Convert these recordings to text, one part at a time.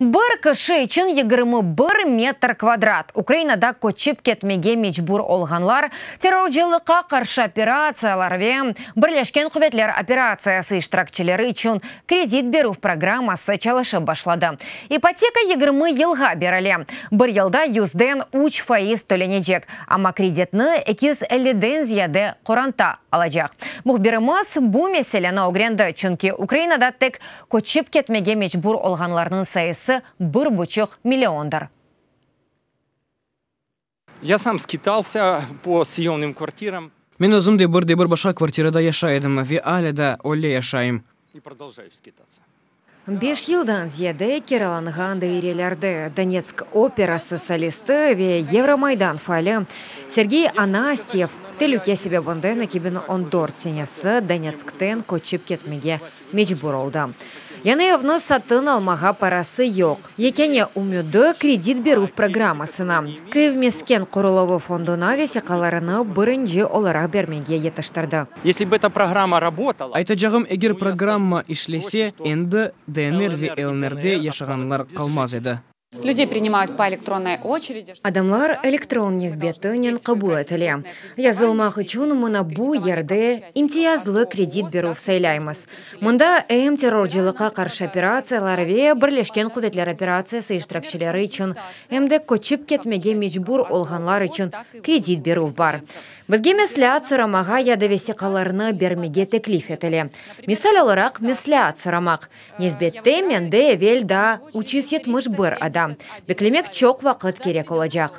Bir kişi içün 21 metr kvadrat. Ukrainada köçip ketmege mecbur olğanlar, terrorcılıqqa qarşı operatsiyalar ve Birleşken quvetler operatsiyası iştirakçileri içün kredit berüv programması çalışıp başladı. İpoteka 20 yılğa berile. Bir yılda yüzden 3% tölenecek, amma kreditni 250-den ziyade qoranta alacaq. Mühbirimiz bu meseleni ögrendi, çünki Ukrainada tek köçip ketmege mecbur olğanlarnıñ sayısı 1,5 milliondır. Я сам скитался по съемным квартирам Men özüm de bir de bir başqa kvartirada yaşay edim ve alâ da öyle yaşayım. И продолжаю скитаться. 5 yıldan ziyade kiralanğan dairelerde Donetsk operası solisti ve Yevromaydan faali Sergey Anastyev telüke sebebinden 2014 senesi Donetskten köçip ketmege mecbur oldı. Yañı evni satın almağa parası yoq. Yekâne ümüdi kredit berüv programmasına. Kyiv mesken quruluvı fonduna vesiqalarını birinci olaraq bermege yetiştirdi. Если бы эта программа работала, Aytacağım, eger programma işlese, endi DNR ve LNRde yaşağanlar qalmaz edi. Людей принимают по электронной очереди. Adamlar elektron nevbetinen qabul etile. Yazılmaq içün mına bu yerde imtiyazlı kredit berüv saylaymız. Mında em terrorcılıqqa qarşı operatsiyalar ve Birleşken quvetler operatsiyası iştirakçileri içün, em de köçip ketmege mecbur olğanlar içün kredit berüv bar. Bizge mesleat soramağa ya da vesiqalarnı bermege teklif etile. Misal olaraq, mesleat soramaq. Nevbette menden evel daa 371 adam. Beklemek çoq vaqıt kerek olacaq.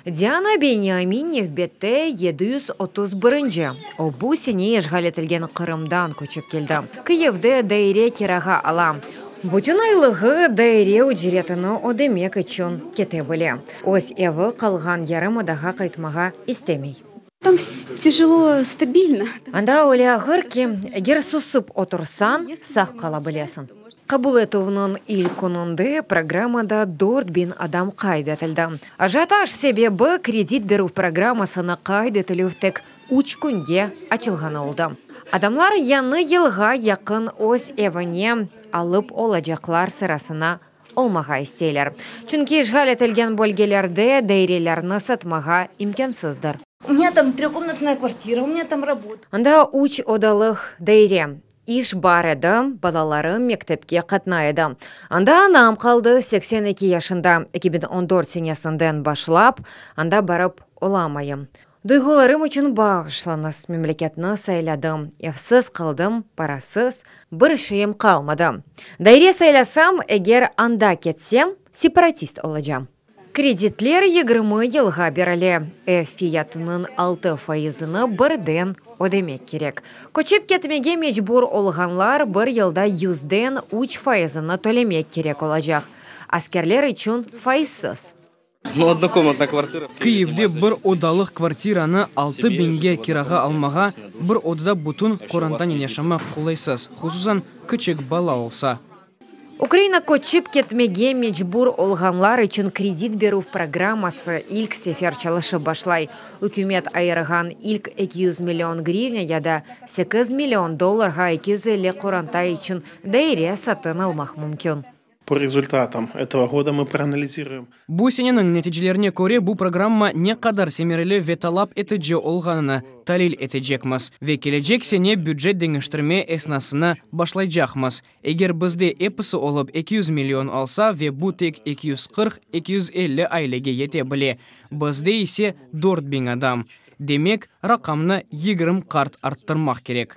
Diana Beniamin nevbette 731. O bu sene işğal etilgen Qırımdan köçip keldi. Kiyevde daire kirağa ala. Bütün aylığı daire ücretini ödemek içün kete bile. Öz evi qalğan yarımadağa qaytmağa istemey. Там тяжело, стабильно. Anda öyle ağır ki, eger susıp otursañ, sağ qala bilesiñ. Qabul etüvniñ ilk kününde programmada 4000 adam qayd etildi. Ajiotaj sebebi kredit berüv programmasına qayd etilüv tek 3 künge açılğanı oldı. Adamlar yañı yılğa yaqın öz evini alıp olacaqlar sırasına olmağa isteyler. Çünki işğal etilgen bölgelerde dairelerni satmağa imkânsızdır. У меня там трехкомнатная квартира, у меня там работа. Anda üç odalıq daire. İş bar edi, balalarım mektepke qatnay edi. Anda anam qaldı 82 yaşında. 2014 senesinden başlap, anda barıp olamayım. Duyğularım içün bağışlañız, memleketni sayladım. Evsiz qaldım, parasız, bir şeyim qalmadı. Daire saylasam, eger anda ketsem, separatist olacam. Kreditler 20 yılğa berile. Ev fiyatınıñ 6 faizini birden ödemek kerek. Köçip ketmege mecbur olğanlar bir yılda yüzden 3 faizini tölemek kerek olacaq. Askerler içün faizsiz. Ну, однокомнатная квартира. Kiyevde bir odalıq kvartiranı 6000ge kirağa almağa, bir odada bütün qorantanen yaşamaq qolaysız, hususan kiçik bala olsa. Ukraina köçip ketmege mecbur olğanlar içün kredit berüv programması ilk sefer çalışıp başlay. Ükümet ayırğan ilk 200 million grivna ya da 8 million dollarğa 250 qoranta içün daire satın almaq mümkün. По результатам этого года мы проанализируем Bu seneniñ neticelerine köre bu programma ne qadar semereli ve talap etici olğanını talil etecekmiz. Ve kelecek sene bücet deñiştirme esnasını başlaycaqmız. Eger bizde episi olıp 200 million olsa ve bu tek 240-250 ailege yete bile. Bizde ise 4000 adam. Demek, raqamnı 20 qat arttırmaq kerek.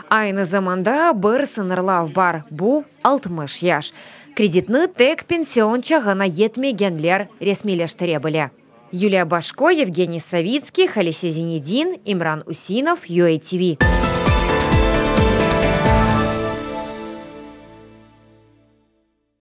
Aynı zamanda bir sıñırlav bar. Bu 60 yaş. Kreditni tek pension çağına yetmegenler resmiyleştire bile. Yuliya Başko, Yevgeniy Savitskiy, Halise Zinedin, İmran Usinov, UATV.